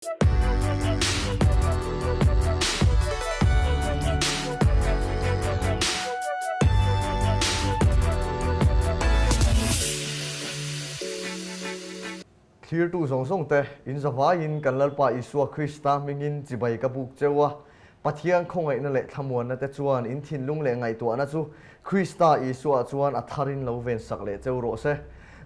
Thlirtu zawng zawng te, in zavaiin kan Lalpa Isua Krista hmingin chibai ka buk cheu a, Pathian khawngaihna leh thlamuanna te chuan in thinlung leh ngaihtuahna chu Krista Isua chuan a tharin lo vensak leh cheu rawh se.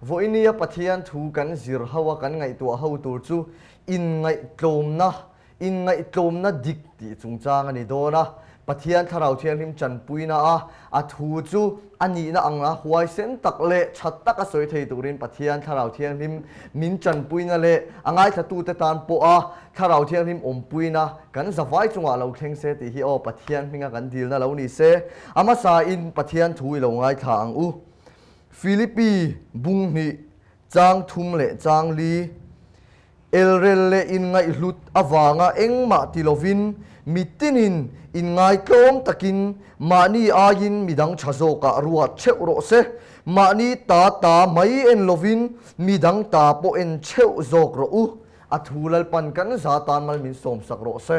Vawinia Pathian thu kan zir ho a kan ngaihtuah ho tur chu inngaihtlawmna, inngaihtlawmna dik tih chungchang a ni dawn a. Pathian Thlarau Thianghlim tanpuina a a thu chu a nihna anga huaisen tak leh tha taka sawi thei turin Pathian Thlarau Thianghlim min tanpuina leh a ngaithlatute tan pawha Thlarau Thianghlim awmpuina kan zavai chungah lo thleng se tih hi aw Pathian hminga kan dilna lo ni se. A hmasain Pathian thu i lo ngaithla ang u. Philippi bung hnih chang thum leh chang li Elrel leh inngaihhlut avanga engmah ti lovin mitinin inngaitlawm takin mahni aiin midang tha zawkah ruat theuh rawh se. Mahni ta ta mai en lovin midang ta pawh en theuh zawk rawh u. A thu Lalpan kan za tan mal min sawmsak rawh se.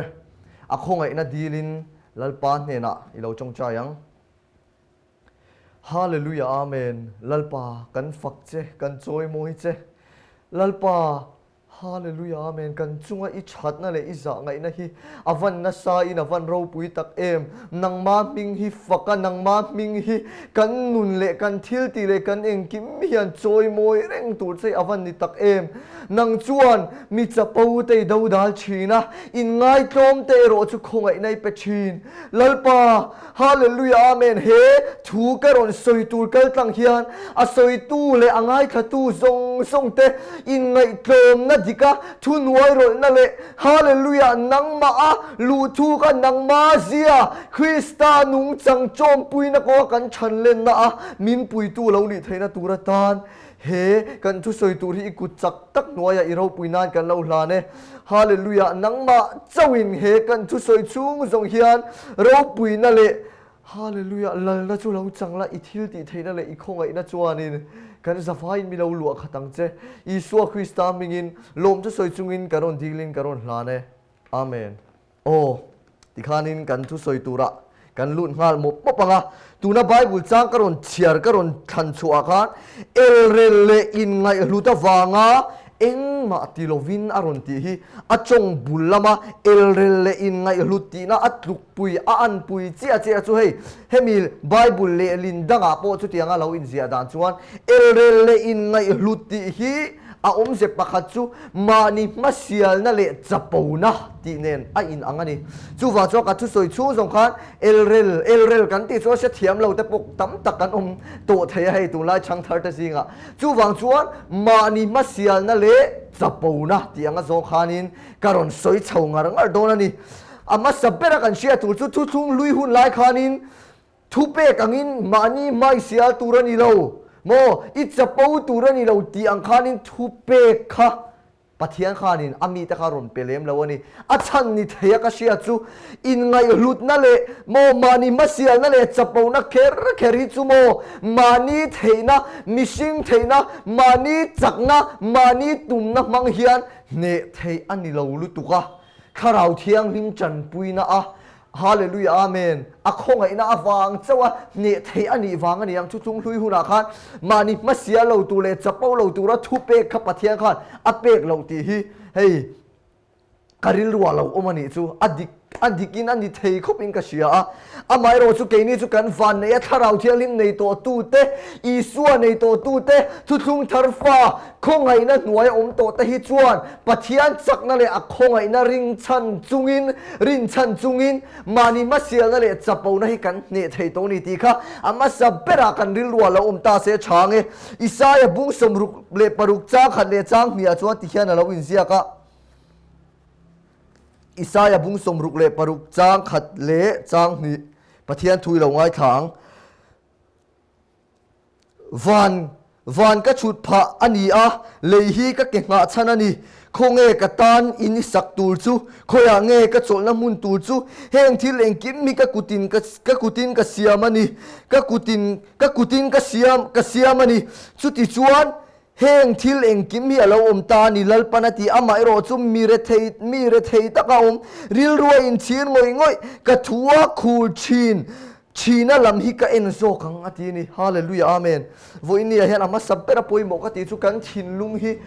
A khawngaihna dilin Lalpa hnenah i lo tawngtai ang. Hallelujah Amen Lalpa kan fak che kan chawimawi che Lalpa Hallelujah Amen kan chunga i thatna leh i zah ngaihna hi a van nasa in a van ropui tak em nangma hming hi fak a nangma hming hi kan nun leh kan thil tih leh kan engkim hian chawimawi reng tur che a van ni tak em nang chuan mi chapo te i dodal thin a in ngaitlawm te erawh chu khawngaihna i pe thin Lalpa Hallelujah Amen He thu ka rawn sawi tur kal tlang hian a sawitu leh a ngaithlatu zawng zawng te inngaihtlawmna dika thu nuairawlhna leh Hallelujah nangmah a luh thu kha nangma zia Krista nungchang chawmpuina kawnga kan chhan lenna a min puitu lo nih theihna tur atan He kan thusawi tur hi i kut chak tak hnuaiah i ropui nan kan lo hlan e. Hallelujah! Nangmah chauhin he kan thusawi chhung zawng hian ropuina leh Hallelujah! Lalna chu lo chang la, i thil tih theihna leh i khawngaihna chuanin kan zavaiin mi lo luah khat ang che. Isua Krista hmingin lawm thusawi chungin kan rawn dilin kan rawn hlan e. Amen. Aw, tikhanin kan thusawi turah kan lut nghal mawp mawp ang a. Tuna Bible chang ka rawn chhiar ka rawn thlan chhuah khan elrel leh inngaihhlut avanga engmah ti lovin a rawn tih hi a tawng bul lama elrel leh inngaihhlut tihna a tlukpui a anpui chiah chiah chu hei hemi Bible lehlin dangah pawh chutianga lo inziah dan chuan elrel leh inngaihhlut tih hi A awmze pakhat chu mahni hmasialna leh chapona tih nen a inang a ni. Chuvang chuan ka thusawi chhung zawng khan elrel, elrel kan tih chuan hrethiam lo te pawh tam tak kan awm tawh thei a hei tunlai chhangthar te zingah. Chuvang chuan mahni hmasialna leh chapona tih anga zawng khanin ka rawn sawi chho ngar ngar dawn a ni. A hmasa bera kan hriat tur chu thuthlung hlui hun lai khanin Thupek angin mahni hmaisial tur a ni lo maw? I chapo tur a ni lo tih ang khanin thupek kha Pathian khanin a mite kha rawn pe lem lo a ni. A chhan ni thei a ka hriat chu inngaihhlutna leh maw mahni hmasialna leh chapona kher kher hi chu maw mahni theihna, mihring theihna, mahni chakna, mahni tumna hmang hian hneh theih a ni lo lutuk a. Thlarau Thianghlim tanpuina a Hallelujah Amen. A khawngaihna avang chauh a hneh theih a nih vang a ni ang. Chu chung hlui hunah khan mahni hmasia lo tur leh chapo lo tura thu pek kha Pathian khan a pek loh tih hi hei ka rilru ah lo awm a nih chu. A dik a dikin a ni thei khawp in ka hria a. Amaherawh chu keini chu kan van neih a Thlarau Thianghlim nei tawh tute, Isua nei tawh tute, thuthlung thar fa Khawngaihna hnuai awm tawh te hi chuan Pathian chakna leh a khawngaihna ringchhan chungin rinchhan chungin mahni hmasialna leh chapona hi kan hneh thei tawh a ni tih kha a hmasa berah kan rilru ah lo awm ta se chhang e. Isaia bung 66 chang khat leh chang hnih ah chuan tihian a lo inziak a. Isaia bung 66 chang khat leh chang hnih Pathian thu i lo ngaithla ang. Van, van ka chhut phah a ni a, lei hi ka ke nghah chhan a ni. Khawnge ka tan in i sak tur chu? Khawiah nge ka chawlhna hmun tur chu? Heng thil engkim hi ka kutin ka ka kutin ka siam a ni. Ka kutin ka kutin ka siam ka siam a ni. Chutichuan. Heng thil engkim hi a lo awm ta a ni, Lalpan a ti. Amaherawh chu mi rethei, mi rethei taka awm, rilru a inchhir ngawih ngawih, ka thu a khur thin, thina lam hi ka en zawk ang a ti a ni. Hallelujah Amen. Vawiinniah hian a hmasa ber a pawimawh ka tih chu kan thinlung hi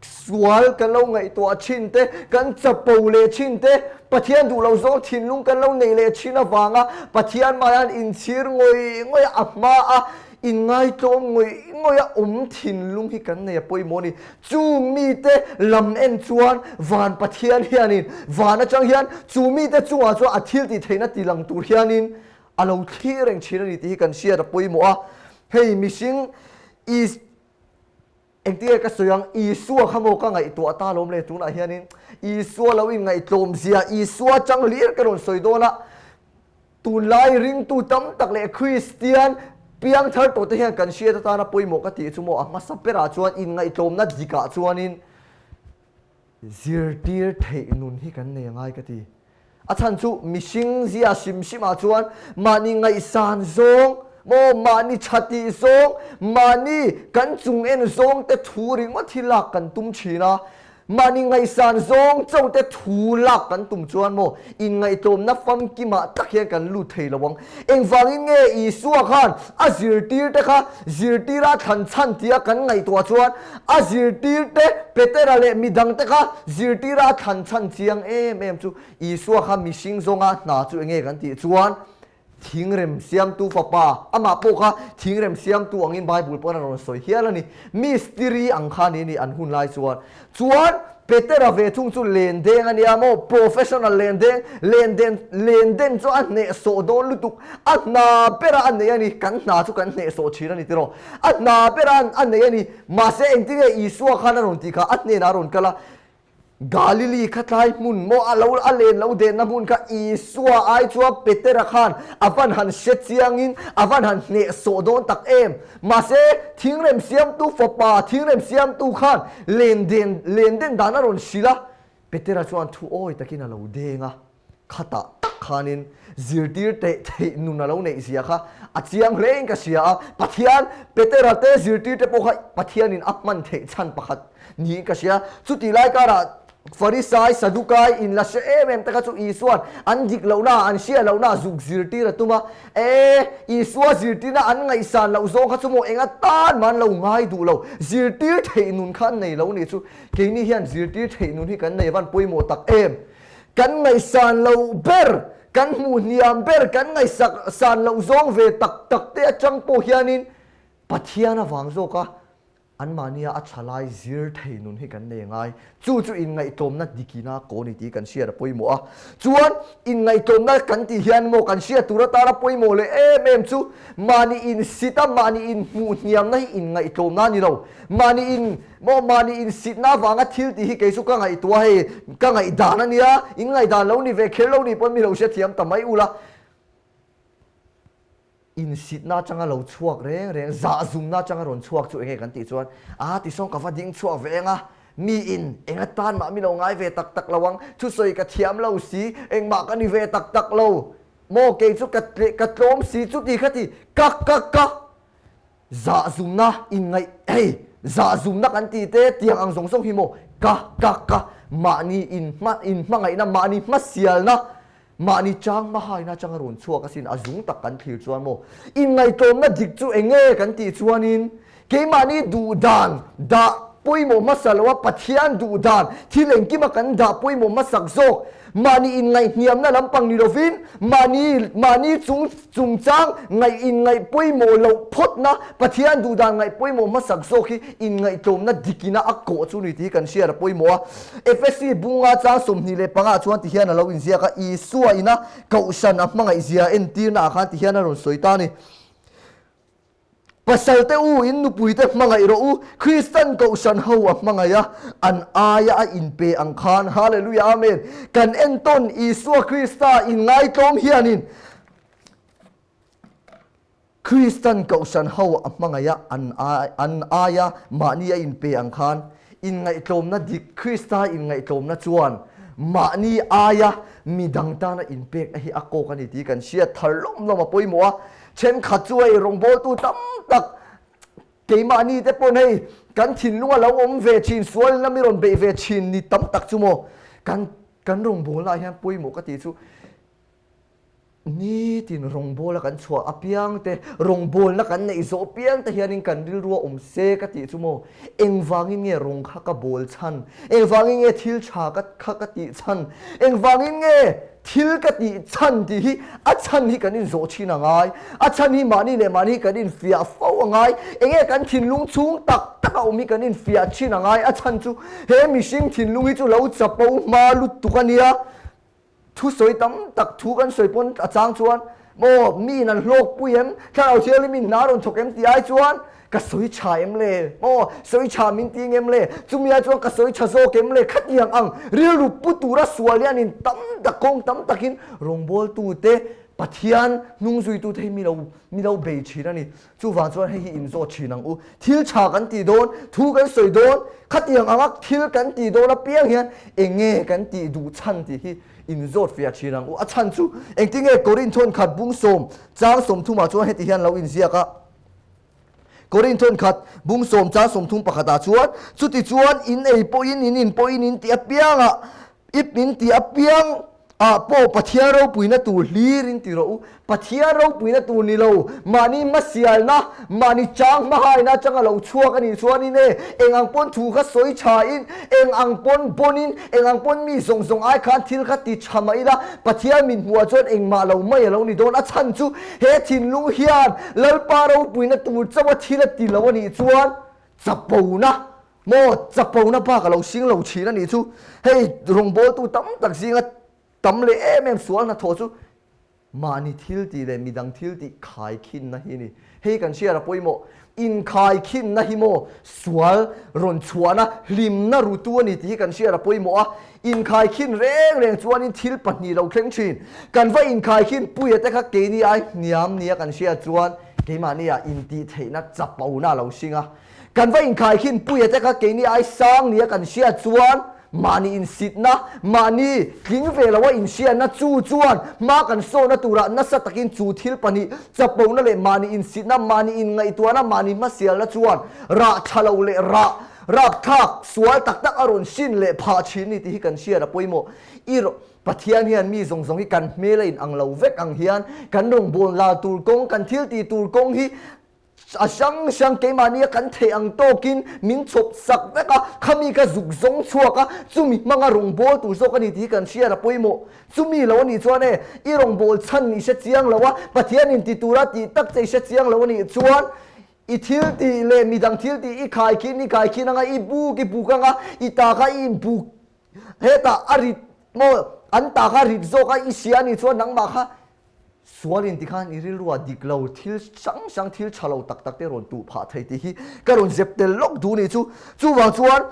Sual kan lo ngaihtuah thin te, kan chapo leh thin te, Pathian duh lo zawng thinlung kan lo neih leh thin avanga Pathian hmaiah inchhir ngawih ngawih a hma a inngaitlawm ngawih ngawih a awm thinlung hi kan nei a pawimawh a ni. Chung mite lam en chuan van Pathian hianin van atang hian chu mite chungah chuan a thil tih theihna ti lang tur hianin a lo thlir reng thin a ni tih hi kan hriat a pawimawh a. Hei mihring is. Engtinge ka sawi ang? Isua kha maw ka ngaihtuah ta lawm le tunah hianin Isua lo inngaihtlawm zia, Isua chang hlir ka rawn sawi dawn a, tunlai ringtu tam tak leh Kristian piangthar tawhte hian kan hriat atana pawimawh ka tih chu maw a hmasa berah chuan inngaihtlawmna dikah chuanin Zirtir theih nun hi kan nei a ngai ka ti. A chhan chu mihring zia hrim hrimah chuan mahni ngaihsan zawng maw, mahni tha tih zawng, mahni kan chung en zawng te thu ringawt hi lak kan tum thin a. Mahni ngaihsan zawng cho te thu lak kan tum chuan maw inngaihtlawmna famkimah tak hian kan lut thei lo ang. Engvangin nge Isua khan a zirtirte kha zirtira thlan chhan tia kan ngaihtuah chuan A zirtirte Petera leh midangte kha zirtira a thlan chhan chiang em em chu Isua kha mihring zawnga hna chu enge kan tih chuan thingrem siamtu fapa, amah pawh kha thingrem siamtu angin Bible pawn a rawn sawi hial a ni. Mistiri ang kha ni a ni an hun lai chuan. Chuan Petera ve thung chu lendeng a nia maw, professional lendeng, lenden, lenden chu a hnehsawh dawn lutuk, a hna bera a nei a ni, kan hna chu kan hnehsawh thin a ni tiraw, a hna bera a nei a ni, mahse engtinge Isua khan a rawn tih kha a hnenah a rawn kal a, Galili kha tlai hmun maw a lo a len lo denna hmun kha Isua ai chuan Petera khan a van han hre chiangin a van han hnehsawh dawn tak em. Mahse, thingrem siamtu fapa thingrem siamtu khan len den len den dan a rawn hrilh a, Petera chuan thu awi takin a lo deng a, khatah tak khanin zirtir teh theih nun a lo neih zia kha a chiang hlein ka hria a, Pathian Petera te zirtirte pawh kha Pathianin a hman theih chhan pakhat niin ka hria. Chutih lai karah Farisai, Sadukai in la hre em em te kha chu Isua'n an dik lohna, an hriat lohna zuk zirtir a tum a. E, Isua zirtirna an ngaihsan loh zawng kha chu maw eng atan mah an lo ngai duh lo. Zirtir theih nun kha an nei lo nih chu. Keini hian zirtir theih nun hi kan nei van pawimawh tak em. Kan ngaihsan loh ber, kan hmuh hniam ber, kan ngaihsak san loh zawng ve tak tak te atang pawh hianin Pathian avang zawka Anmahnia a tha lai zir thei nun hi kan nei ngai. Chu chu inngaihtlawmna dikina kaw ni tih kan hriat a pawimawh a. Chuan inngaihtlawmna kan tih hian maw kan hriat tur atana pawimawh leh em em chu mahni insit a, mahni inhmuh hniamna hi inngaihtlawmna a ni lo. Mahni in maw mahni insitna avanga thil tih hi kei chu ka ngaihtuah hei ka ngaihdan a nia, inngaihdan lo ni ve kher lo ni pawn mi lo hrethiam ta mai ula. Insitna atanga lo chhuak reng reng, zahzumna atanga rawn chhuak chu enge kan tih chuan, a tisawng ka va ding chhuak ve eng a, mi in eng atan mah mi lo ngai ve tak tak lo ang, thusawi ka thiam lo si, engmah ka ni ve tak tak lo maw, kei chu ka ka tlawm si chuti kha ti, ka ka ka zahzumna inngaih hei zahzumna kan tih te tiang ang zawng zawng hi maw ka ka ka mahni inhma inhmangaihna mahni hmasialna Mahni chang hmahaina atanga rawn chhuak asin a zung tak kan thlir chuan maw inngaihtlawmna dik chu eng nge kan tih chuanin keimahni duhdan dah pawimawh hmasa loa Pathian duhdan thil engkima kan dah pawimawh hmasak zawk mahni inngaihhniamna lampang ni lovin mahni mahni chung chungchang ngaih inngaih pawimawh loh phawtna Pathian duhdan ngaih pawimawh hmasak zawk hi inngaihtlawmna dikina a kawh chu ni tih hi kan hriat a pawimawh a. Efesi bunga chang 25 ah chuan tihian a lo inziak a, Isua ina Kohhran a hmangaihzia entirna ah khan tihian a rawn sawi ta a ni. Pasalte u, in nupuite hmangaih rawh u, Kristan Kohhran ho a hmangaih a, an aia a inpe ang khan. Hallelujah Amen. Kan entawn Isua Krista inngaitlawm hianin Kristan Kohhran ho a hmangaih a, an an aia mahni a inpe ang khan, inngaihtlawmna dik, Krista inngaihtlawmna chuan mahni aia midang tana inpekna hi a kawk a ni tih kan hriat thar lawm lawm a pawimawh a. Thenkhat chu hei rawngbawltu tam tak. Keimahni te pawn hei kan thinlung a lo awm ve thin, sual lam i rawn beih ve thin ni tam tak chu maw? Kan kan rawngbawlna ah hian pawimawh ka tih chu nitin rawngbawla kan chhuah apiang te, rawngbawlna kan neih zawh apiang te hianin kan rilru a awm se ka tih chu maw? Engvangin nge rawng kha ka bawl chhan? Engvangin nge thil tha ka kha ka tih chhan? Engvangin nge thil ka tih chhan tih hi a chhan hi kan inzawh thin a ngai. A chhan hi mahni leh mahni hi kan infiah fo a ngai. Enge kan thinlung chhung tak tak a awm hi kan infiah thin a ngai. A chhan chu he mihring thinlung hi chu lo chapo hma lutuk a nia. Thusawi tam tak thu kan sawi pawn a chang chuan maw mi in an hlawk pui em, thlarau thianghlim in hna rawn thawk em tih ai chuan ka sawi tha em le, maw sawi tha min ti ngem le, chumi ai chuan ka sawi tha zawk em le khatiang ang rilru pu tura sual hian in tam tak kawng tam takin rawngbawltute Pathian hnung zuitute hi mi lo mi lo bei thin a ni. Chuvang chuan hei hi inzawt thin ang u. Thil tha kan tih dawn, thu kan sawi dawn, khatiang anga thil kan tih dawn apiang hian eng nge kan tih duh chhan tih hi inzawt fiah thin ang u. A chhan chu engtin nge Korinth khat bung sawm chang sawmthumah chuan heti hian lo inziak a. Korinth khat bung sawm chang sawmthum pakhatah chuan, Chutichuan in ei pawhin in in pawhin in tih apiangah I min ti apiang ah pawh Pathian ropuina tur hlir in ti rawh u. Pathian ropuina tur ni lo, mahni hmasialna, mahni chang hmahaina atanga lo chhuak a nih chuanin e, eng ang pawn thu kha sawi tha in, eng ang pawn bawn in, eng ang pawn mi zawng zawng ai khan thil kha ti tha mah ila, Pathian min hmuh ah chuan engmah lo mai a lo ni dawn. A chhan chu he thinlung hian Lalpa ropuina tur chauh a thil a ti lo a nih chuan chapona Maw chapona bak a lo sing lo thin a nih chu. Hei rawngbawltu tam tak zinga tam leh em em sual hnathawh chu mahni thil tih leh midang thil tih khaikhinna hi a ni. Hei kan hriat a pawimawh. Inkhaikhinna hi maw sual rawn chhuahna hlimna rutu a ni tih hi kan hriat a pawimawh a. Inkhaikhin reng reng chuanin thil pahnih lo thleng thin. Kan va inkhaikhin puia te kha keini ai hniam nia kan hriat chuan keimahni ah intihtheihna chapona a lo sing a. Kan va inkhaikhin puia te kha keini ai sang nia kan hriat chuan mahni insitna, mahni tling ve loa inhriatna chu chuan hma kan sawhna turah nasa takin chu thil pahnih chapona leh mahni insitna, mahni inngaihtuahna, mahni hmasialna chuan rah tha lo leh rah rapthlak sual tak tak a rawn hrin leh phah thin ni tih hi kan hriat a pawimawh. I Pathian hian mi zawng zawng hi kan hmel a inang lo vek ang hian kan rawngbâwl la tur kawng, kan thil tih tur kawng hi A hrang hrang keimahnia kan theih ang tawkin min chhawp sak vek a, khami ka zuk zawng chhuak a, chumi hmanga rawngbâwl tur zawk a ni tih hi kan hriat a pawimawh. Chumi lo a nih chuan e, i rawngbâwl chhan i hre chiang lo a, Pathianin ti tura tih tak che i hre chiang lo a nih chuan i thil tih leh midang thil tih i khaikhin i khaikhin anga i buk i buk anga i ta kha i inbuk hetah a rit maw an ta kha rit zawk a i hria a nih chuan nangmah kha Sual in tikhan i rilru ah dik lo thil hrang hrang thil tha lo tak tak te rawn tuh phah thei tih hi ka rawn zep tel lawk duh nih chu. Chuvang chuan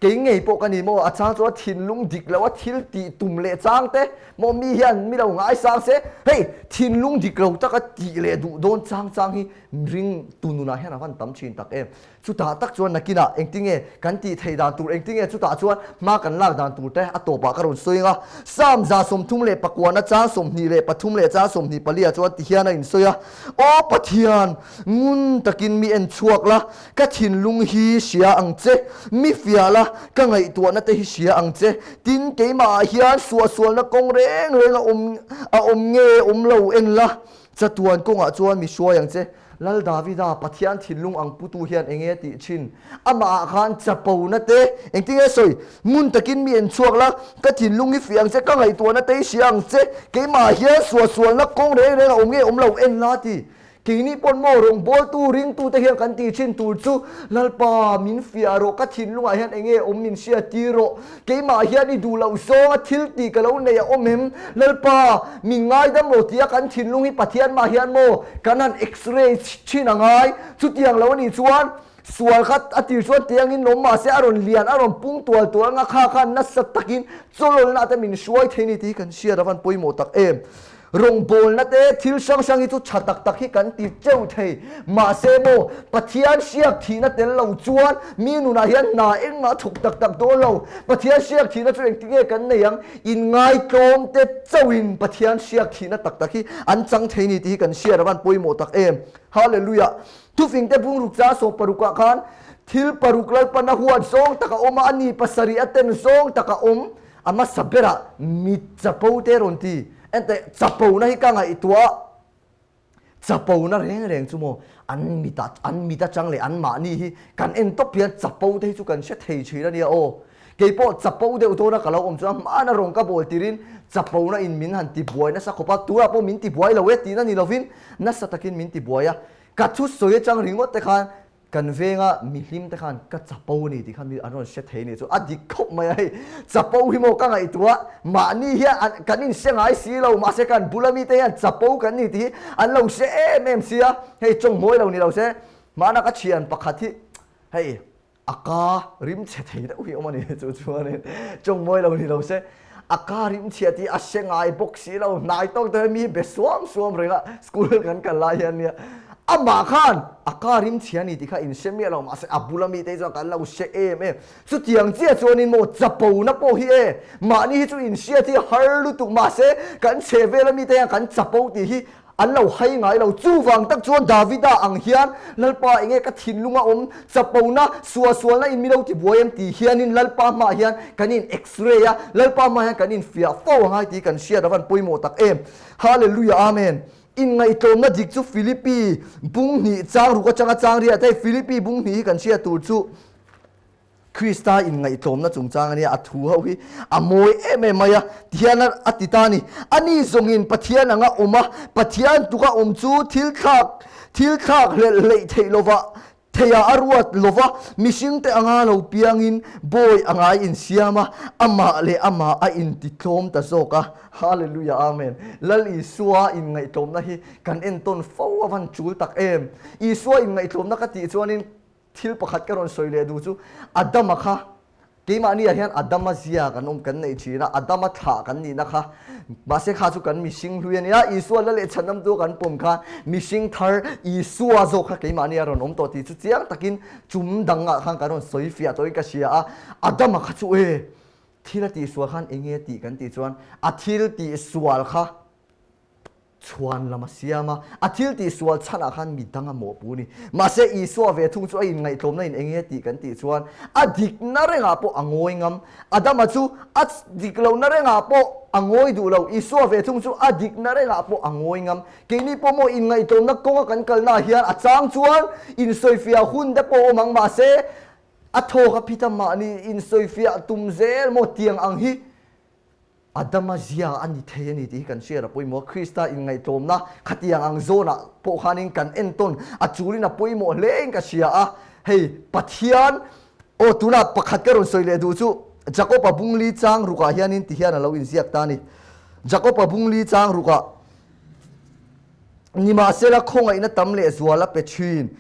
kei ngei pawh ka ni maw a chang chuan thinlung dik lo a thil tih tum leh chang te maw mi hian mi lo ngaisang se hei thinlung dik lo taka tih leh duh dawn chang chang hi ring tu nunah hian a van tam thin tak em. Chutah tak chuan nakinah engtinge kan tih theih dan tur, engtinge chutah chuan hma kan lak dan tur te a tawpah ka rawn sawi ang a. Psalm 39 na chang 23 leh chang 24 ah chuan tihian a insawi a, Aw Pathian, ngun takin mi en chhuak la, ka thinlung hi hria ang che, mi fiah la, ka ngaihtuahna te hi hria ang che, tin keimahah hian suahsualna kawng reng reng a awm a awm nge awm lo en la, chatuan kawngah chuan mi hruai ang che. Lal Davida, Pathian thinlung ang putu hian eng nge tih thin? Amahah khan chapona te, engtin nge sawi? Ngun takin mi en chhuak la, ka thinlung hi fiah ang che, ka ngaihtuahna te hi hria ang che, keimahah hian suahsualna kawng reng reng a awm nge awm lo en la ti. Keini pawn maw rawngbawltu, ringtute hian kan tih thin tur chu, Lalpa, min fiah rawh, ka thinlungah hian eng nge awm min hria tir rawh, Keimah hian i duh loh zawnga thil tih ka lo nei a awm em? Lalpa, min ngaidam rawh tia kan thinlung hi Pathian mah hian maw kan han x-ray thin a ngai? Chutiang lo a nih chuan sual kha a tir chuan tiangin lawm mahse a rawn lian, a rawn pung tual tual anga kha khan nasa takin chawlawlna te min hruai thei ni tih hi kan hriat a van pawimawh tak em? Rawngbawlna te, thil hrang hrang hi chu tha tak tak hi kan ti teuh thei. Mahse maw, Pathian hriak thihna tel lo chuan mi nunah hian hna engmah thawk tak tak dawn lo. Pathian hriak thihna chu engtinge kan nei ang? Inngaitlawm te chauhin Pathian hriak thihna tak tak hi an chang thei ni tih hi kan hriat a van pawimawh tak em. Hallelujah! Thufing te bungruk cha sawm parukah khan thil paruk Lalpan a huat zawng tak a awm a, a ni pasarih a ten zawng tak a awm. A hmasa berah mit chapo te rawn ti. Enteh, chapona hi ka ngaihtuah. Chapona reng reng chu maw an mitah an mit atang leh an mahni hi kan en tawp hian chapo te hi chu kan hre thei thin a nia aw. Kei pawh chapo deuh dawna ka lo awm chuan hmana rawn ka bawl tirin chapona in min han tibuai nasa khawp a, tunah pawh min tibuai lo e tihna ni lovin nasa takin min tibuai a. Ka thusawi atang ringawt te khan Kan venga mihlim te khan ka chapo a ni tih kha mi an rawn hre thei a nih chu a dik khawp mai a hei. Chapo hi maw ka ngaihtuah mahni hian an kan inhre ngai si lo mahse kan bula mite hian chapo kan ni tih hi an lo hre em em si a, hei chawngmawi lo ni lo se hmana ka thian pakhat hi hei a ka rim chhe thei deuh hi awm a ni chu chuanin chawngmawi lo ni lo se a ka rim chhia tih a hre ngai bawk si lo hnai tawk te mi be suam suam reng a school kan kal lai hian nia amah khan a ka rim chhia ni tih kha in hre miah lo mahse a bula mi te chuan kan lo hre em em chutiang chiah chuanin maw chapo na pawh hi e mahni hi chu in hriat hi har lutuk mahse kan chhe vel ami te hian kan chapo tih hi An lo hai ngai lo. Chuvang tak chuan Davida ang hian, Lalpa enge ka thinlung a awm, chapona, suahsualna in mi lo ti buai em tih hianin Lalpa hmaah hian kan in x-ray a, Lalpa hmaah hian kan in fiah fo a ngai tih kan hriat a van pawimawh tak em. Hallelujah Amen. Inngaihtlawmna dik chu Philippi bung hnih chang ruk atanga chang riat hei Philippi bung hnih hi kan hriat tur chu Krista inngaihtlawmna chungchang a nia, a thu ho hi a mawi em em mai a, tihian a ti ta a ni. Ani zawngin Pathian anga awm a, Pathian tuka awm chu thil thlak thil thlak hlelh hleih theih lova theiha a ruat lova, mihringte anga lo piangin bawi a ngai insiam a, amah leh amah a intitlawm ta zawk a. Hallelujah Amen. Lal Isua inngaihtlawmna hi kan entawn fo a van tul tak em. Isua inngaihtlawmna ka tih chuanin Thil pakhat ka rawn sawi leh duh chu Adama kha keimahni ah hian Adama zia kan awm kan neih thin a, Adama thlah kan nihna kha mahse kha chu kan mihring hlui a nia, Isua la leh chhanamtu kan pawm kha mihring thar Isua zawk kha keimahni a rawn awm tawh tih chu chiang takin chum dangah khan kan rawn sawi fiah tawhin ka hria a, Adama kha chu e thil a tihsual khan enge tih kan tih chuan a thil tihsual kha Chhuan lam a siam a, a thil tih sual chhanah khan mi dang a mawhpu a ni. Mahse, Isua ve thung chu a inngaihtlawmna in enge tih kan tih chuan a dikna rengah pawh a ngawi ngam. Adama chu a dik lohna rengah pawh a ngawi duh lo. Isua ve thung chu a dikna rengah pawh a ngawi ngam. Keini pawh maw inngaihtlawmna kawnga kan kalnaah hian a chang chuan insawifiah hun te pawh a awm ang. Mahse, a thawk a phit a mahni insawifiah tum zel maw tiang ang hi Adama zia a ni thei a ni tih hi kan hriat a pawimawh a, Krista inngaihtlawmna khatiang ang zawnah pawh khanin kan entawn a chulin a pawimawh hlein ka hria a, hei Pathian aw tunah pakhat ka rawn sawi leh duh chu Jakob-a bungli chang rukah hianin ti hian a lo inziak ta a ni. Jakob-a bungli chang rukah nimahsela khawngaihna tam leh zual a pe thin.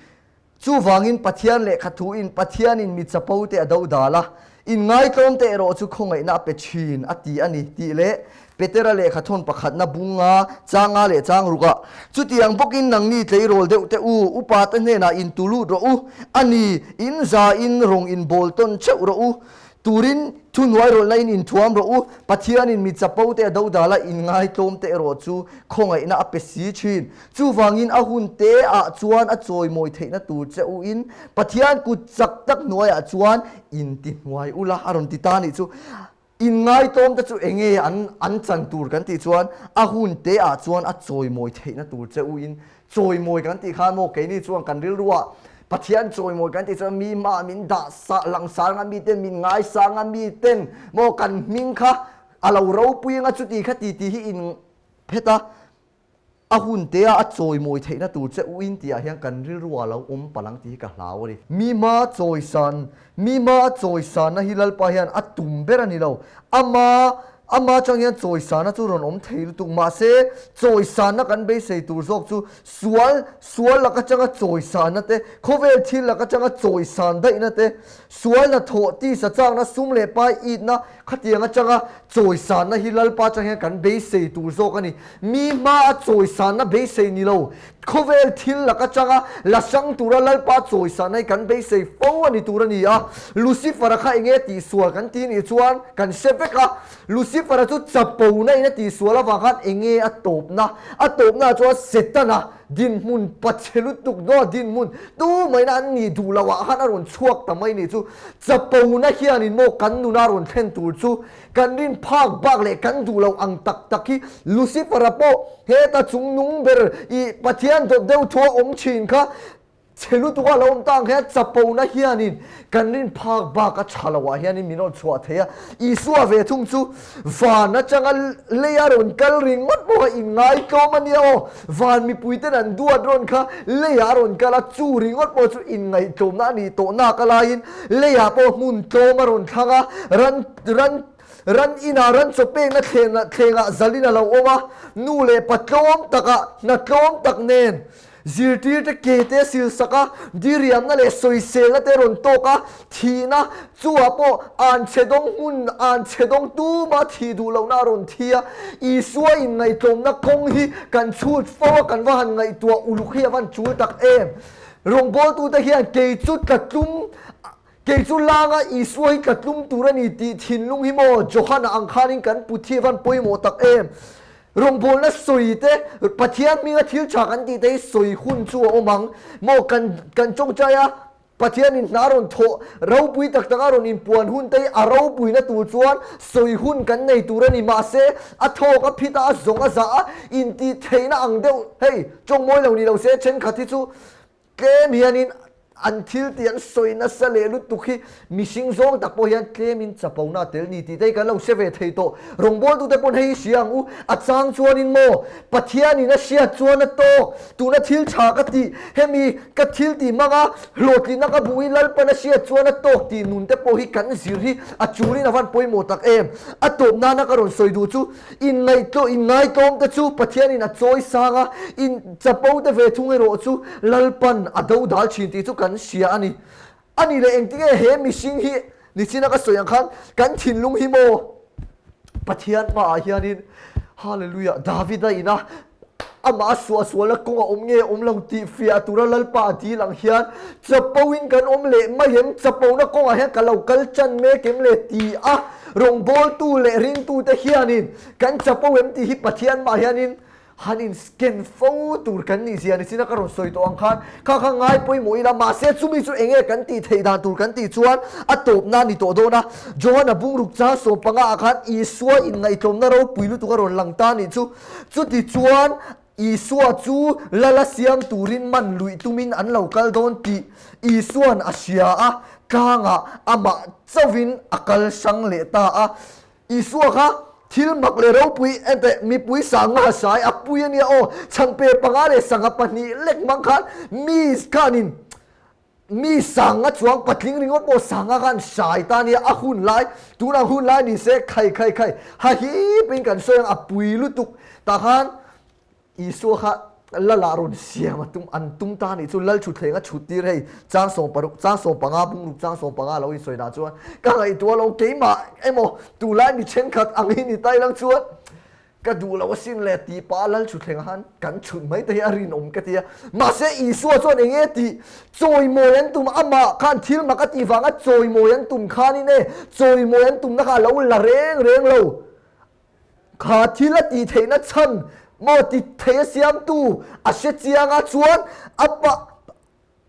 Chuvangin Pathian lehkha thuin Pathianin mi chapo te a do dal a, inngaitlawm te erawh chu khawngaihna a pe thin a ti a ni tih leh Petera lehkha thawn pakhatna bunga changa leh chang rukah, Chutiang bawkin nangni tleirawl deuh te u, upa te hnenah intu lut rawh u, a ni, in zain rawng inbawl tawn theuh rawh u, Turin thuhnuai rawlhna in inthuam rawh u, Pathianin mi chapo te a do dal a, inngaitlawm te erawh chu khawngaihna a pe si thin. Chuvangin a hun te ah chuan a chawimawi theihna tur che u in Pathian kut chak tak hnuaiah chuan intihnuai ula a rawn ti ta nih chu. Inngaitlawm te chu enge an an chan tur kan tih chuan a hun te ah chuan a chawimawi theihna tur che u in Chawimawi kan tih khan maw keini chuan kan rilruah Pathian chawimawi kan tih chuan mi hmaah min dah sa langsar anga miten min ngaisang a miten maw kan hming kha a lo ropui anga chuti kha ti tih hi in phet a, a hun te a a chawimawi theihna tur che u in tihah hian kan rilruah a lo awm palh ang tih hi ka hlau a ni. Mi hma chawisan, mi hma a chawisanna hi Lalpa hian a tum ber a ni lo, ama. Ama atang hian chawisana chu rawn awm thei lutuk. Mahse, chawisana kan beisei tur zawk chu sual, sual lak atanga chawisana te, khawvel thil lak atanga chawisan daihna te, sual hnathawh, tisa chakna, sum leh pai itna khatiang atanga chawisanna hi Lalpa atang hian kan beisei tur zawk a ni. Mi hmaa chawisanna beisei ni lo, Khawvel thil lak atanga la hrang tura Lalpa chawisan hi kan beisei fo a ni tur a ni a. Lucifer-a kha enge tihsual kan ti nih chuan kan hre vek a. Lucifer-a chu chapona in a tihsual avang khan enge a tawpna? A tawpna ah chuan Setana dinhmun pachhe lutuk dawn a dinhmun tumaina an nih duh loh ah khan a rawn chhuak ta mai nih chu. Chapona hianin maw kan nuna rawn thlen tur chu Kan rin phak bak leh kan duh loh ang tak tak hi Lucifer-a pawh heta chungnung ber i Pathian dawt deuh thu a awm thin kha chhe lutuk a lo awm ta ang hian chapona hianin kan rin phak bak a tha loh ah hianin min rawn chhuah thei a. Isua ve thung chu van atanga leia rawn kal ringawt pawh kha inngaitawm a nia aw. Van mipuiten an duat rawn kha leiah a rawn kal a, chu ringawt pawh chu inngaihtlawmna a nih tawh nak a laiin leiah pawh hmun tlawm a rawn thlang a, ran ran ran inah ran chaw pekna thlengah thlengah zalin a lo awm a, nu leh pa tlawm takah hna tlawm tak nen zirtirte ke te a silsak a, diriamna leh sawiselna te a rawn tawk a, thihna chuah pawh anchhe dawng hmun anchhe dawng tuma thih duh lohna a rawn thi a, Isua inngaihtlawmna kawng hi kan chhut fo a, kan va han ngaihtuah uluk hi a van chul tak em! Rawngbawltute hian kei chu tlatlum Kei chu langa Isua hi tlatlum tur a ni tih thinlung hi maw Johana ang khanin kan put hi a van pawimawh tak em? Rawngbawlna sawi te, Pathian hminga thil tha kan tih te hi sawi hun chu a awm ang maw? Kan kan tawngtai a, Pathianin hna rawn thawh ropui tak tak a rawn inpuan hun te hi a ropuina tur chuan sawi hun kan nei tur a ni. Mahse, a thawk a phit a, a zawng a zah a, intih theihna ang deuh hei tawngmawi lo ni lo se thenkhat hi chu Tlem hianin an thil tih an sawi nasa leh lutuk hi mihring zawng tak pawh hian tlemin chapona a tel ni tih te hi kan lo hre ve thei tawh. Rawngbawltute pawn hei hi hria ang u, a chang chuanin maw Pathianin a hriat chuan a tawk, tuna thil tha ka tih, hemi ka thil tih hmanga hlawhtlinna ka hmuh hi Lalpan a hriat chuan a tawk tih nun te pawh hi kan zir hi a chulin a van pawimawh tak em. A tawp nana ka rawn sawi duh chu Inngaihtlawh, inngaitawm te chu Pathianin a chawi sang a, in chapo te ve thung erawh chu Lalpan a do dal thin tih chu kan hria a ni. A nih leh engtinge he mihring hi nichina ka sawi ang khan kan thinlung hi maw Pathian hmaah hianin Hallelujah Davida ina amah a suahsualna kawng a awm nge awm lo tih fiah tura Lalpa a dil ang hian chapo in kan awm leh mai em? Chapona kawngah hian ka lo kal chan mek em le ti a rawngbawltu leh ringtute hianin kan chapo em tih hi Pathian mah hianin han in scan fo tur kan nih zia nichin a ka rawn sawi tawh ang khan kha kha ngai pawimawh ila mahse chumi chu enge kan tih theih dan tur kan tih chuan a tawpna a ni tawh dawn a. Johana bungruk chang 15 ah khan Isua inngaihtlawmna ropui lutuk a rawn lang ta nih chu. Chutichuan, Isua chu lala siam turin man luih tumin an lo kal dawn tih Isua'n a hria a, tlangah amah chauhin a kal hrang leh ta a. Isua kha thil mak leh ropui, enteh, mipui sanga sai a pui a nia aw, chhangpe panga leh sangha pahnih lek hmang khan mi khanin Mi sanga chuang patling ringawt pawh sanga khan hrai ta nia a hun lai tunah hun lai ni se khai khai khai ha hip in kan sawi ang a pui lutuk tah khan Isua kha lal ah rawn siam a tum an tum ta nih chu lal thutthleng a chhut tir hei chang 16 chang 15 bungruk chang 15 lo in sawi dah chuan ka ngaihtuah lo keimah emaw tunlai mi thenkhat ang hi ni ta ilang chuan Ka duh lo asin le tih pah lal thutthleng han kan chhut mai te hi a rinawm ka ti a. Mahse Isua chuan eng nge tih chawimawi an tum amah khan thil mak a tih vanga chawimawi an tum khanin e chawimawi an tumna kha a lo la reng reng lo. Kha thil a tih theihna chhan maw ti thei a siamtu a hre chiang a chuan a pa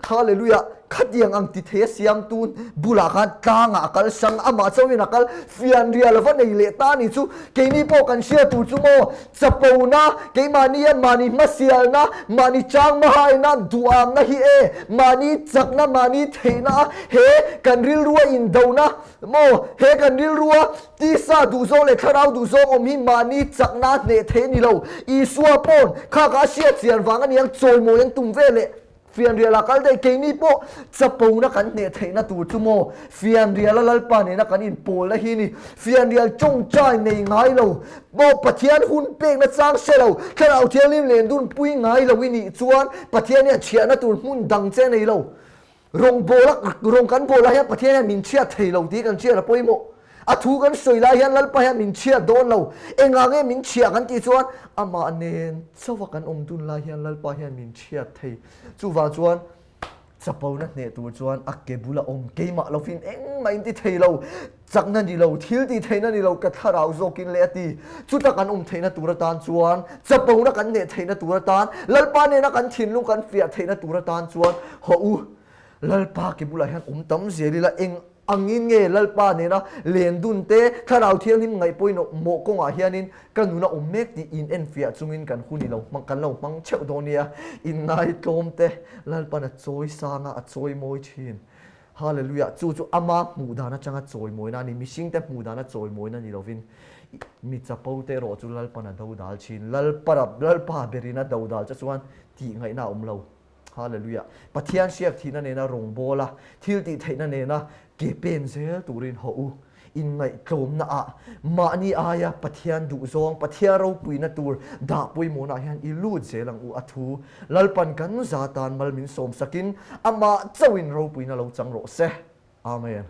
Hallelujah! Khatiang ang ti thei a siamtu bulah khan tlangah a kal hrang, amah chauhin a kal fianrial va nei leh ta ni chu keini pawh kan hria tur chu maw? Chapona, keimahnia mahni hmasialna, mahni chang mahaina, duhamna hi e, mahni chakna, mahni theihna a he kan rilrua indona maw? He kan rilrua tisa duhzawng leh thlarau duhzawng awm hi mahni chakna hneh thei a ni lo. Isua pawn kha kha a hriat chian vang a niang chawimawi an tum ve leh. Fianrial ah kal daih keini pawh chapona kan hneh theihna tur chu maw Fianrial a Lalpa nena kan inpawlna hi ni. Fianrial tawngtai nei ngai lo maw Pathian hun pekna chang hre lo Thlarau Thianghlim len dun pui ngai lo i nih chuan Pathian hian chhiahna tur hmun dang che nei lo. Rawngbawl a rawng kan bawl lai hian Pathian hian min chhiat thei lo tih kan hriat a pawimawh. A thu kan sawi lai hian Lalpa hian min chhiat dawn lo. Engah nge min chhiah kan tih chuan amah nen chauha kan awm dun lai hian Lalpa hian min chhiat thei. Chuvang chuan chapona hneh tur chuan a ke bula awm keimah lovin engmah in ti thei lo. Chakna ni lo, thil tih theihna ni lo, ka thlarau zawkin leh a ti. Chuta kan awm theihna tur atan chuan, chapona kan neh theihna tur atan, Lalpa nena kan thinlung kan fiah theihna tur atan chuan, Haw u, Lalpa ke bulah hian awm tam zel ila, eng angin nge Lalpa nena len dun te, Thlarau Thianghlim ngaih pawimawh mawh kawngah hianin ka nuna awm mek tih in enfiah chungin kan hun i lo hmang, kan lo hmang theuh dawn nia. Inngaihtlawm te, Lalpa'n a chawi sang a, a chawi mawi thin. Hallelujah! Chu chu ama hmuh dan atanga chawimawina a ni, mihringte hmuh dana chawimawina ni lovin mi chapo te erawh chu Lalpan a do dal thin. Lalpa Lalpa berin a do dal che chuan tih ngaihna a awm lo. Hallelujah! Pathian hriak thihna nena rawngbawl a, thil tih theihna nena ke pen zel turin haw u. Inngaihtlawmna ah mahni aia Pathian duhzawng, Pathian ropuina tur dah pawimawhna ah hian i lut zel ang u a thu. Lalpan kan za tan mal min sawm sakin amah chauhin ropuina lo chang rawh se. Amen.